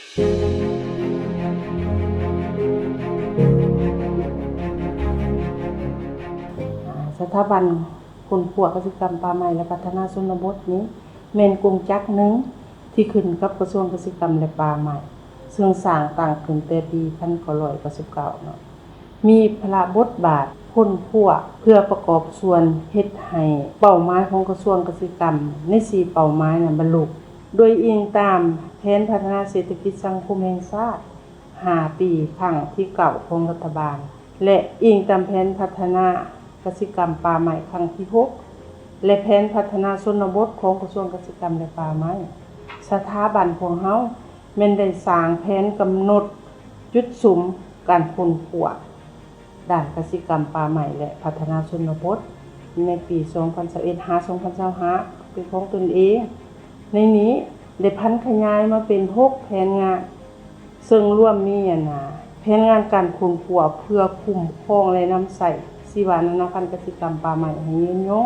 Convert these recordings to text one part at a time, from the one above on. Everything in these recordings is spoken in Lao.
ສະຖາບັນຄົ້ນຄວ້າກະສິກຳປ່າໄມ້ ແລະ ພັດທະນາຊົນນະບົດນີ້ ແມ່ນກົງຈັກໜຶ່ງທີ່ຂຶ້ນກັບກະຊວງກະສິກຳ ແລະ ປ່າໄມ້ ເຊິ່ງສ້າງຕັ້ງຂຶ້ນແຕ່ປີພັນເກົ້າຮ້ອຍເກົ້າສິບເກົ້າເນາະ. ມີພາລະບົດບາດຄົ້ນຄວ້າເພື່ອປະກອບສ່ວນເຮັດໃຫ້ເປົ້າໝາຍຂອງກະຊວງກະສິກຳໃນສີ່ເປົ້າໝາຍນັ້ນບັນລຸ ໂດຍອີງຕາມແຜນພັດທະນາເສດຖະກິດສັງຄົມແຫ່ງຊາດຫ້າປີຄັ້ງທີເກົ້າຂອງລັດຖະບານ ແລະ ອີງຕາມແຜນພັດທະນາກະສິກຳປ່າໄມ້ຄັ້ງທີຫົກ ແລະ ແຜນພັດທະນາຊົນນະບົດຂອງກະຊວງກະສິກຳ ແລະ ປ່າໄມ້. ສະຖາບັນພວກເຮົາແມ່ນໄດ້ສ້າງແຜນກຳນົດຈຸດສຸມການຄົ້ນຄວ້າ ດ້ານກະສິກຳປ່າໄມ້ ແລະ ພັດທະນາຊົນນະບົດ ໃນປີສອງພັນຊາວເອັດ ຫາ ສອງພັນຊາວຫ້າ ເປັນຂອງຕົນເອງ. ໃນນີ້ໄດ້ຜັນຂະຫຍາຍມາເປັນຫົກແຜນງານ ເຊິ່ງລວມມີ ອັນນາ ແຜນງານການຄົ້ນຄວ້າເພື່ອຄຸ້ມຄອງ ແລະ ນຳໃຊ້ຊີວະນານາພັນກະສິກຳປ່າໄມ້ໃຫ້ຍືນຍົງ.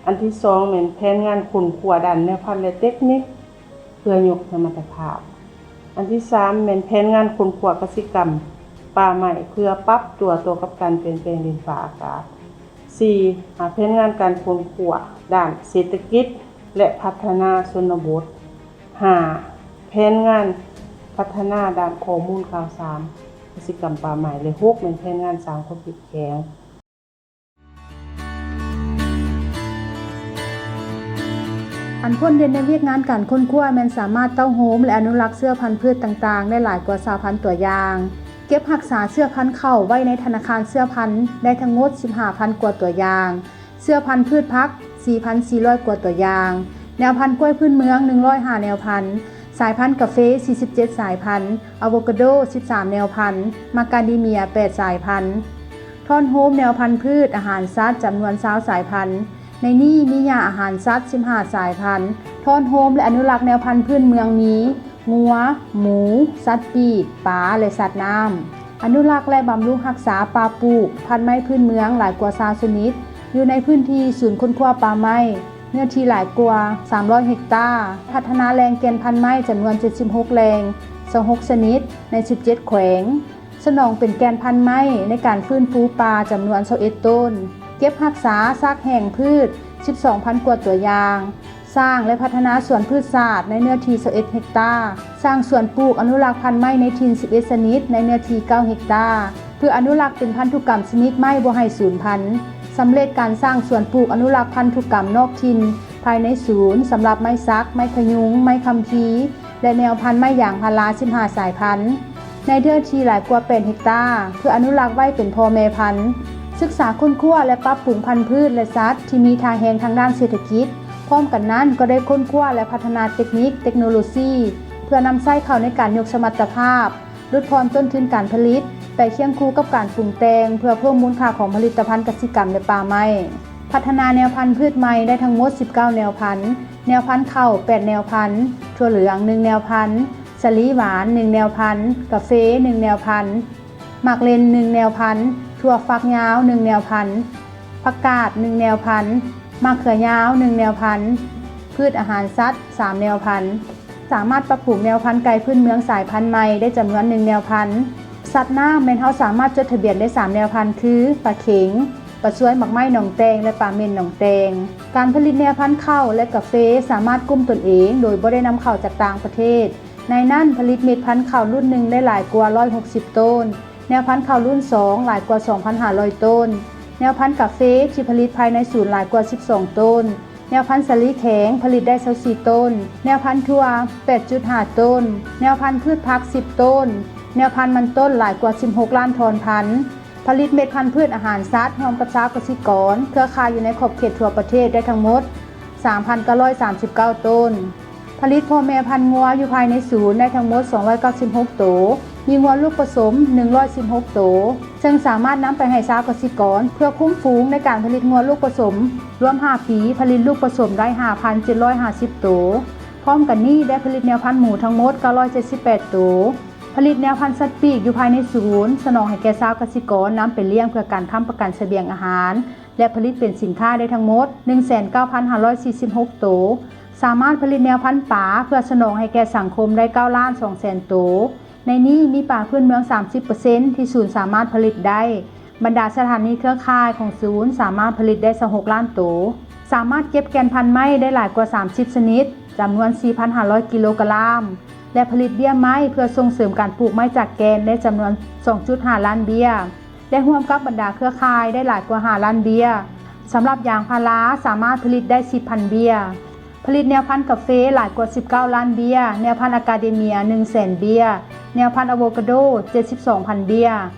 ອັນທີສອງແມ່ນແຜນງານຄົ້ນຄວ້າດ້ານແນວພັນ ແລະ ເຕັກນິກ ເພື່ອຍົກສະມັດຕະພາບ. ອັນທີສາມແມ່ນແຜນງານຄົ້ນຄວ້າກະສິກຳປ່າໄມ້ ເພື່ອປັບຕົວຕໍ່ກັບການປ່ຽນແປງດິນຟ້າອາກາດ. ສີ່ ອາ ແຜນງານການຄົ້ນຄວ້າດ້ານເສດຖະກິດ ແລະ ພັດທະນາຊົນນະບົດ. ຫ້າ ແຜນງານພັດທະນາດ້ານຂໍ້ມູນຂ່າວສານກະສິກຳປ່າໄມ້ ແລະ ຫົກ ແມ່ນແຜນງານສ້າງຄວາມເຂັ້ມແຂງ. ອັນພົ້ນເດັ່ນໃນວຽກງານການຄົ້ນຄວ້າແມ່ນສາມາດເຕົ້າໂຮມ ແລະ ອະນຸລັກເຊື້ອພັນພືດຕ່າງໆ ໄດ້ຫຼາຍກວ່າຊາວພັນຕົວຢ່າງ, ເກັບຮັກສາເຊື້ອພັນເຂົ້າໄວ້ໃນທະນາຄານເຊື້ອພັນໄດ້ທັງໝົດສິບຫ້າພັນກວ່າຕົວຢ່າງ, ເຊື້ອພັນພືດຜັກສີ່ພັນສີ່ຮ້ອຍກວ່າຕົວຢ່າງ, ແນວພັນກ້ວຍພື້ນເມືອງໜຶ່ງຮ້ອຍຫ້າແນວພັນ, ສາຍພັນກາເຟສີ່ສິບເຈັດສາຍພັນ, ອາໂວກາໂດສິບສາມແນວພັນ, ມາກາດີເມຍແປດສາຍພັນ. ທ້ອນໂຮມແນວພັນພືດອາຫານສັດຈຳນວນຊາວສາຍພັນ, ໃນນີ້ມີຫຍ້າອາຫານສັດສິບຫ້າສາຍພັນ. ທ້ອນໂຮມ ແລະ ອະນຸລັກແນວພັນພື້ນເມືອງມີ ງົວ, ໝູ, ສັດປີກ, ປາ ແລະ ສັດນ້ຳ. ອະນຸລັກ ແລະ ບຳລຸງຮັກສາປ່າປູກພັນໄມ້ພື້ນເມືອງຫຼາຍກວ່າຊາວຊະນິດ ຢູ່ໃນພື້ນທີ່ສູນຄົ້ນຄວ້າປ່າໄມ້ ເນື້ອທີ່ຫຼາຍກວ່າສາມຮ້ອຍເຮັກຕາ, ພັດທະນາແຫຼ່ງແກ່ນພັນໄມ້ຈຳນວນເຈັດສິບຫົກແຫຼ່ງ ຊາວຫົກຊະນິດ ໃນສິບເຈັດແຂວງ, ສະໜອງເປັນແກ່ນພັນໄມ້ໃນການຟື້ນຟູປ່າຈຳນວນຊາວເອັດໂຕນ, ເກັບຮັກສາຊາກແຫ້ງພືດສິບສອງພັນກວ່າຕົວຢ່າງ, ສ້າງ ແລະ ພັດທະນາສວນພືດສາດໃນເນື້ອທີ່ຊາວເອັດເຮັກຕາ, ສ້າງສວນປູກອະນຸລັກພັນໄມ້ໃນຖິ່ນສິບເອັດຊະນິດໃນເນື້ອທີ່ເກົ້າເຮັກຕາ ເພື່ອອະນຸລັກເປັນພັນທຸກຳຊະນິດໄມ້ບໍ່ໃຫ້ສູນພັນ, ສຳເລັດການສ້າງສວນປູກອະນຸລັກພັນທຸກຳນອກຖິ່ນພາຍໃນສູນ ສຳລັບໄມ້ສັກ, ໄມ້ຂະຍຸງ, ໄມ້ຄຳພີ ແລະ ແນວພັນໄມ້ຢາງພາລາສິບຫ້າສາຍພັນ ໃນເນື້ອທີ່ຫຼາຍກວ່າແປດເຮັກຕາ ເພື່ອອະນຸລັກໄວ້ເປັນພໍ່ແມ່ພັນ, ສຶກສາຄົ້ນຄວ້າ ແລະ ປັບປຸງພັນພືດ ແລະ ສັດທີ່ມີທ່າແຮງທາງດ້ານເສດຖະກິດ. ພ້ອມກັນນັ້ນກໍໄດ້ຄົ້ນຄວ້າ ແລະ ພັດທະນາເຕັກນິກ, ເຕັກໂນໂລຊີ ເພື່ອນຳໃຊ້ເຂົ້າໃນການຍົກສະມັດຕະພາບ, ຫຼຸດຜ່ອນຕົ້ນທຶນການຜະລິດ ໄປຄຽງຄູ່ກັບການປຸງແຕ່ງເພື່ອເພີ່ມມູນຄ່າຂອງຜະລິດຕະພັນກະສິກຳ ແລະ ປ່າໄມ້. ພັດທະນາແນວພັນພືດໃໝ່ໄດ້ທັງໝົດສິບເກົ້າແນວພັນ, ແນວພັນເຂົ້າແປດແນວພັນ, ຖົ່ວເຫຼືອງໜຶ່ງແນວພັນ, ສາລີຫວານໜຶ່ງແນວພັນ, ກາເຟໜຶ່ງແນວພັນ, ໝາກເລັ່ນໜຶ່ງແນວພັນ, ຖົ່ວຝັກຍາວໜຶ່ງແນວພັນ, ຜັກກາດໜຶ່ງແນວພັນ, ໝາກເຂືອຍາວໜຶ່ງແນວພັນ, ພືດອາຫານສັດສາມແນວພັນ. ສາມາດປັບປຸງແນວພັນໄກ່ພື້ນເມືອງສາຍພັນໃໝ່ໄດ້ຈຳນວນໜຶ່ງແນວພັນ. ສັດນ້ຳແມ່ນເຮົາສາມາດຈົດທະບຽນໄດ້ສາມແນວພັນ ຄື ປາເຂັງ, ປາຊວຍໝາກໄມ້ໜອງແຕງ ແລະ ປາເໝັນໜອງແຕງ. ການຜະລິດແນວພັນເຂົ້າ ແລະ ກາເຟສາມາດກຸ້ມຕົນເອງໂດຍບໍ່ໄດ້ນຳເຂົ້າຈາກຕ່າງປະເທດ. ໃນນັ້ນຜະລິດເມັດພັນເຂົ້າລຸ້ນໜຶ່ງໄດ້ຫຼາຍກວ່າຮ້ອຍຫົກສິບໂຕນ, ແນວພັນເຂົ້າລຸ້ນສອງຫຼາຍກວ່າສອງພັນຫ້າຮ້ອຍໂຕນ, ແນວພັນກາເຟທີ່ຜະລິດພາຍໃນສູນຫຼາຍກວ່າສິບສອງໂຕນ, ແນວພັນສາລີແຂງຜະລິດໄດ້ຊາວສີ່ໂຕນ, ແນວພັນຖົ່ວແປດຈຸດຫ້າໂຕນ, ແນວພັນພືດຜັກສິບໂຕນ, ແນວພັນມັນຕົ້ນຫຼາຍກວ່າສິບຫົກລ້ານທອນພັນ. ຜະລິດເມັດພັນພືດອາຫານສັດຮ່ວມກັບຊາວກະສິກອນເຄືອຂ່າຍຢູ່ໃນຂອບເຂດທົ່ວປະເທດໄດ້ທັງໝົດສາມພັນເກົ້າຮ້ອຍສາມສິບເກົ້າໂຕນ. ຜະລິດພໍ່ແມ່ພັນງົວຢູ່ພາຍໃນສູນໄດ້ທັງໝົດສອງຮ້ອຍເກົ້າສິບຫົກໂຕ, ມີງົວລູກປະສົມໜຶ່ງຮ້ອຍສິບຫົກໂຕ, ເຊິ່ງສາມາດນຳໄປໃຫ້ຊາວກະສິກອນເພື່ອຄຸ້ມຝູງໃນການຜະລິດງົວລູກປະສົມ, ລວມຫ້າປີຜະລິດລູກປະສົມໄດ້ຫ້າພັນເຈັດຮ້ອຍຫ້າສິບໂຕ. ພ້ອມກັນນີ້ໄດ້ຜະລິດແນວພັນໝູທັງໝົດເກົ້າຮ້ອຍເຈັດສິບແປດໂຕ, ຜະລິດແນວພັນສັດປີກຢູ່ພາຍໃນສູນ ສະໜອງໃຫ້ແກ່ຊາວກະສິກອນນຳໄປລ້ຽງເພື່ອການຄ້ຳປະກັນສະບຽງອາຫານ ແລະ ຜະລິດເປັນສິນຄ້າໄດ້ທັງໝົດໜຶ່ງແສນເກົ້າພັນຫ້າຮ້ອຍສີ່ສິບຫົກໂຕ, ສາມາດຜະລິດແນວພັນປາເພື່ອສະໜອງໃຫ້ແກ່ສັງຄົມໄດ້ເກົ້າລ້ານສອງແສນໂຕ. ໃນນີ້ມີປາພື້ນເມືອງສາມສິບເປີເຊັນທີ່ສູນສາມາດຜະລິດໄດ້. ບັນດາສະຖານີເຄືອຂ່າຍຂອງສູນສາມາດຜະລິດໄດ້ຊາວຫົກລ້ານໂຕ. ສາມາດເກັບແກ່ນພັນໄມ້ໄດ້ຫຼາຍກວ່າສາມສິບຊະນິດ, ຈຳນວນສີ່ພັນຫ້າຮ້ອຍກິໂລກຣາມ ແລະ ຜະລິດເບ້ຍໄມ້ເພື່ອສົ່ງເສີມການປູກໄມ້ຈາກແກ່ນໄດ້ຈຳນວນສອງຈຸດຫ້າລ້ານເບ້ຍ ແລະ ຮ່ວມກັບບັນດາເຄືອຂ່າຍໄດ້ຫຼາຍກວ່າຫ້າລ້ານເບ້ຍ. ສຳລັບຢາງພາລາສາມາດຜະລິດໄດ້ສິບພັນເບ້ຍ. ຜະລິດແນວພັນກາເຟຫຼາຍກວ່າສິບເກົ້າລ້ານເບ້ຍ, ແນວພັນອາກາເດເມຍໜຶ່ງແສນເບ້ຍ, ແນວພັນອາໂວກາໂດເຈັດສິບສອງພັນເບ້ຍ,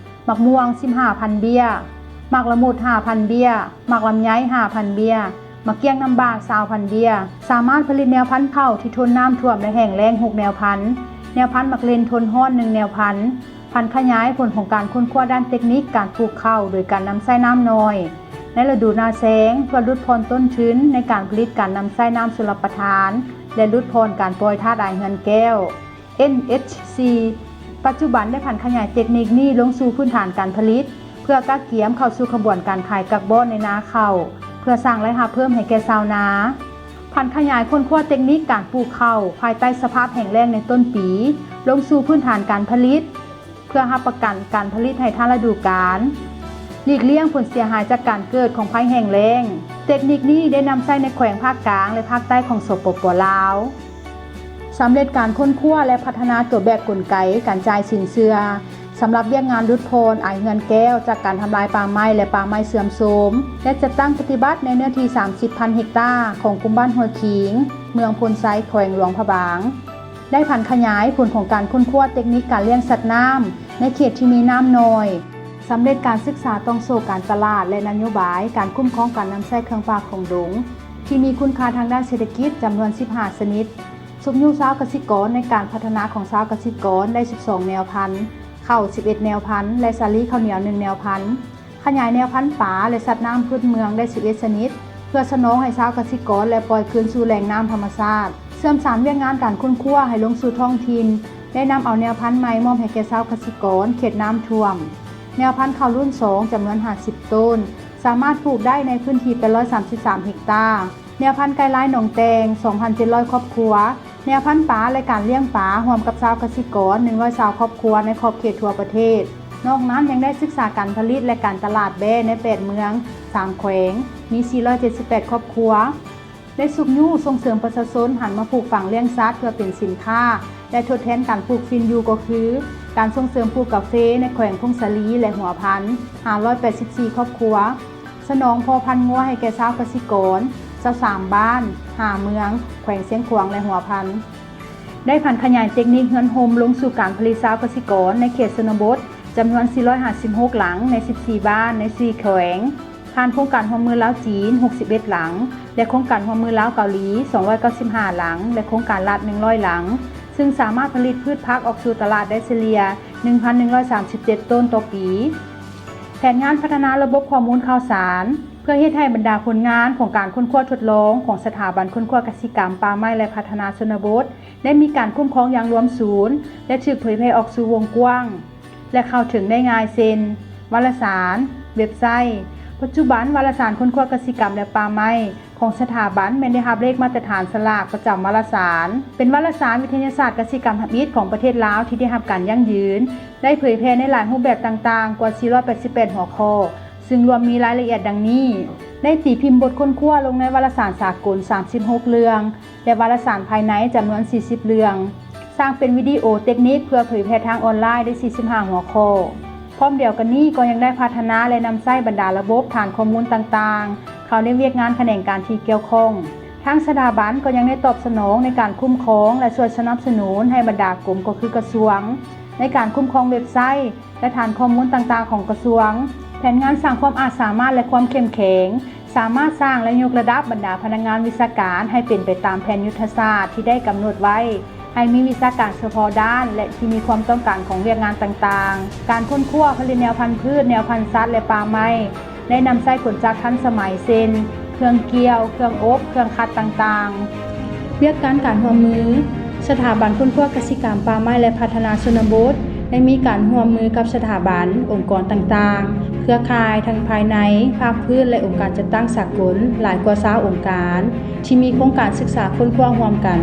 ໝາກມ່ວງສິບຫ້າພັນເບ້ຍ, ໝາກລະມຸດຫ້າພັນເບ້ຍ, ໝາກລຳໄຍຫ້າພັນເບ້ຍ, ໝາກກ້ຽງນ້ຳບາກຊາວພັນເບ້ຍ. ສາມາດຜະລິດແນວພັນເຂົ້າທີ່ທົນນ້ຳຖ້ວມ ແລະ ແຫ້ງແລ້ງຫົກແນວພັນ, ແນວພັນໝາກເລັ່ນທົນຮ້ອນໜຶ່ງແນວພັນ. ຜັນຂະຫຍາຍຜົນຂອງການຄົ້ນຄວ້າດ້ານເຕັກນິກການປູກເຂົ້າໂດຍການນຳໃຊ້ນ້ຳໜ້ອຍໃນລະດູໜ້າແລ້ງ ເພື່ອຫຼຸດຜ່ອນຕົ້ນທຶນໃນການຜະລິດການນຳໃຊ້ນ້ຳຊົນລະປະທານ ແລະ ຫຼຸດຜ່ອນການປ່ອຍທາດອາຍເຮືອນແກ້ວ ເອັນເອັດຊີ. ປັດຈຸບັນໄດ້ຜັນຂະຫຍາຍເຕັກນິກນີ້ລົງສູ່ພື້ນຖານການຜະລິດ ເພື່ອກະກຽມເຂົ້າສູ່ຂະບວນການຂາຍກັກບອນໃນນາເຂົ້າ ເພື່ອສ້າງລາຍຮັບເພີ່ມໃຫ້ແກ່ຊາວນາ. ຜັນຂະຫຍາຍຄົ້ນຄວ້າເຕັກນິກການປູກເຂົ້າພາຍໃຕ້ສະພາບແຫ້ງແລ້ງໃນຕົ້ນປີ ລົງສູ່ພື້ນຖານການຜະລິດ ເພື່ອຮັບປະກັນການຜະລິດໃຫ້ທັນລະດູການ, ຫຼີກລ່ຽງຜົນເສຍຫາຍຈາກການເກີດຂອງໄພແຫ້ງແລ້ງ. ເຕັກນິກນີ້ໄດ້ນຳໃຊ້ໃນແຂວງພາກກາງ ແລະ ພາກໃຕ້ຂອງ ສປປ ລາວ. ສຳເລັດການຄົ້ນຄວ້າ ແລະ ພັດທະນາຕົວແບບກົນໄກການຈ່າຍສິນເຊື່ອ ສຳລັບວຽກງານຫຼຸດຜ່ອນອາຍເຮືອນແກ້ວຈາກການທຳລາຍປ່າໄມ້ ແລະ ປ່າໄມ້ເສື່ອມໂຊມ ແລະ ຈັດຕັ້ງປະຕິບັດໃນເນື້ອທີ່ສາມສິບພັນເຮັກຕາຂອງກຸ່ມບ້ານຫ້ວຍຂີງ, ເມືອງໂພນໄຊ, ແຂວງຫຼວງພະບາງ. ໄດ້ຜັນຂະຫຍາຍຜົນຂອງການຄົ້ນຄວ້າເຕັກນິກການລ້ຽງສັດນ້ຳໃນເຂດທີ່ມີນ້ຳໜ້ອຍ, ສຳເລັດການສຶກສາຕ່ອງໂສ້ການຕະຫຼາດ ແລະ ນະໂຍບາຍການຄຸ້ມຄອງການນຳໃຊ້ເຄື່ອງປ່າຂອງດົງ ທີ່ມີຄຸນຄ່າທາງດ້ານເສດຖະກິດຈຳນວນສິບຫ້າຊະນິດ, ຊຸກຍູ້ຊາວກະສິກອນໃນການພັດທະນາຂອງຊາວກະສິກອນໄດ້ສິບສອງແນວພັນ, ເຂົ້າສິບເອັດແນວພັນ ແລະ ສາລີເຂົ້າໜຽວໜຶ່ງແນວພັນ. ຂະຫຍາຍແນວພັນປາ ແລະ ສັດນ້ຳພື້ນເມືອງໄດ້ສິບເອັດຊະນິດ ເພື່ອສະໜອງໃຫ້ຊາວກະສິກອນ ແລະ ປ່ອຍຄືນສູ່ແຫຼ່ງນ້ຳທຳມະຊາດ. ເຊື່ອມສານວຽກງານການຄົ້ນຄວ້າໃຫ້ລົງສູ່ທ້ອງຖິ່ນ, ໄດ້ນຳເອົາແນວພັນໃໝ່ມອບໃຫ້ແກ່ຊາວກະສິກອນເຂດນ້ຳຖ້ວມ. ແນວພັນເຂົ້າລຸ້ນສອງ ຈຳນວນຫ້າສິບໂຕນ, ສາມາດປູກໄດ້ໃນພື້ນທີ່ແປດຮ້ອຍສາມສິບສາມເຮັກຕາ. ແນວພັນໄກ່ລາຍໜອງແຕ່ງ ສອງພັນເຈັດຮ້ອຍຄອບຄົວ, ແນວພັນປາ ແລະ ການລ້ຽງປາ ຮ່ວມກັບຊາວກະສິກອນ ໜຶ່ງຮ້ອຍຊາວຄອບຄົວໃນຂອບເຂດທົ່ວປະເທດ. ນອກນັ້ນຍັງໄດ້ສຶກສາການຜະລິດ ແລະ ການຕະຫຼາດແບ້ໃນແປດເມືອງ, ສາມແຂວງ, ມີສີ່ຮ້ອຍເຈັດສິບແປດຄອບຄົວ. ໄດ້ຊຸກຍູ້ສົ່ງເສີມປະຊາຊົນຫັນມາປູກຝັງລ້ຽງສັດເພື່ອເປັນສິນຄ້າ ແລະ ທົດແທນການປູກຝິ່ນຢູ່ ກໍຄື ການສົ່ງເສີມປູກກາເຟໃນແຂວງຜົ້ງສາລີ ແລະ ຫົວພັນ ຫ້າຮ້ອຍແປດສິບສີ່ຄອບຄົວ. ສະໜອງພໍ່ພັນງົວໃຫ້ແກ່ຊາວກະສິກອນ ຊາວສາມບ້ານ, ຫ້າເມືອງ, ແຂວງຊຽງຂວາງ ແລະ ຫົວພັນ. ໄດ້ຜັນຂະຫຍາຍເຕັກນິກເຮືອນຮົ່ມລົງສູ່ການຜະລິດຊາວກະສິກອນໃນເຂດຊົນນະບົດ ຈຳນວນສີ່ຮ້ອຍຫ້າສິບຫົກຫຼັງ ໃນສິບສີ່ບ້ານ ໃນສີ່ແຂວງ, ຜ່ານໂຄງການຮ່ວມມືລາວ-ຈີນ ຫົກສິບເອັດຫຼັງ ແລະ ໂຄງການຮ່ວມມືລາວ-ເກົາຫຼີ ສອງຮ້ອຍເກົ້າສິບຫ້າຫຼັງ ແລະ ໂຄງການລັດ ໜຶ່ງຮ້ອຍຫຼັງ, ຊຶ່ງສາມາດຜະລິດພືດຜັກອອກສູ່ຕະຫຼາດໄດ້ສະເລ່ຍ ໜຶ່ງພັນໜຶ່ງຮ້ອຍສາມສິບເຈັດໂຕນຕໍ່ປີ. ແຜນງານພັດທະນາລະບົບຂໍ້ມູນຂ່າວສານ ເພື່ອເຮັດໃຫ້ບັນດາຜົນງານຂອງການຄົ້ນຄວ້າທົດລອງຂອງສະຖາບັນຄົ້ນຄວ້າກະສິກຳ, ປ່າໄມ້ ແລະ ພັດທະນາຊົນນະບົດ ໄດ້ມີການຄຸ້ມຄອງຢ່າງລວມສູນ ແລະ ຖືກເຜີຍແຜ່ອອກສູ່ວົງກວ້າງ ແລະ ເຂົ້າເຖິງໄດ້ງ່າຍ ເຊັ່ນ ວາລະສານ, ເວັບໄຊ. ປັດຈຸບັນ, ວາລະສານຄົ້ນຄວ້າກະສິກຳ ແລະ ປ່າໄມ້ ຂອງສະຖາບັນແມ່ນໄດ້ຮັບເລກມາດຕະຖານສະຫຼາກປະຈຳວາລະສານ, ເປັນວາລະສານວິທະຍາສາດກະສິກຳທຳອິດຂອງປະເທດລາວທີ່ໄດ້ຮັບການຢັ້ງຢືນ, ໄດ້ເຜີຍແຜ່ໃນຫຼາຍຮູບແບບຕ່າງໆ ກວ່າສີ່ຮ້ອຍແປດສິບແປດຫົວຂໍ້, ຊຶ່ງລວມມີລາຍລະອຽດດັ່ງນີ້: ໄດ້ຕີພິມບົດຄົ້ນຄວ້າລົງໃນວາລະສານສາກົນສາມສິບຫົກເລື່ອງ ແລະ ວາລະສານພາຍໃນຈຳນວນສີ່ສິບເລື່ອງ, ສ້າງເປັນວິດີໂອເຕັກນິກເພື່ອເຜີຍແຜ່ທາງອອນລາຍໄດ້ສີ່ສິບຫ້າຫົວຂໍ້. ພ້ອມດຽວກັນນີ້ກໍຍັງໄດ້ພັດທະນາ ແລະ ນຳໃຊ້ບັນດາລະບົບຖານຂໍ້ມູນຕ່າງໆ ເຂົ້າໃນວຽກງານຂະແໜງການທີ່ກ່ຽວຂ້ອງ. ທາງສະຖາບັນກໍຍັງໄດ້ຕອບສະໜອງໃນການຄຸ້ມຄອງ ແລະ ຊ່ວຍສະໜັບສະໜູນໃຫ້ບັນດາກົມ ກໍຄືກະຊວງ ໃນການຄຸ້ມຄອງເວັບໄຊ ແລະ ຖານຂໍ້ມູນຕ່າງໆຂອງກະຊວງ. ແຜນງານສ້າງຄວາມອາດສາມາດ ແລະ ຄວາມເຂັ້ມແຂງ ສາມາດສ້າງ ແລະ ຍົກລະດັບບັນດາພະນັກງານວິຊາການໃຫ້ເປັນໄປຕາມແຜນຍຸດທະສາດທີ່ໄດ້ກຳນົດໄວ້, ໃຫ້ມີວິຊາການສະເພາະດ້ານ ແລະ ທີ່ມີຄວາມຕ້ອງການຂອງວຽກງານຕ່າງໆ. ການຄົ້ນຄວ້າຜະລິດແນວພັນພືດ, ແນວພັນສັດ ແລະ ປ່າໄມ້ ໄດ້ນຳໃຊ້ຜົນຈັກທັນສະໄໝ ເຊັ່ນ ເຄື່ອງກ່ຽວ, ເຄື່ອງອົບ, ເຄື່ອງຂັດຕ່າງໆ. ວຽກງານການຮ່ວມມື, ສະຖາບັນຄົ້ນຄວ້າກະສິກຳ, ປ່າໄມ້ ແລະ ພັດທະນາຊົນນະບົດ ໄດ້ມີການຮ່ວມມືກັບສະຖາບັນ, ອົງກອນຕ່າງໆ, ເຄືອຂ່າຍທັງພາຍໃນ, ພາກພື້ນ ແລະ ອົງການຈັດຕັ້ງສາກົນຫຼາຍກວ່າຊາວອົງການ ທີ່ມີໂຄງການສຶກສາຄົ້ນຄວ້າຮ່ວມກັນ.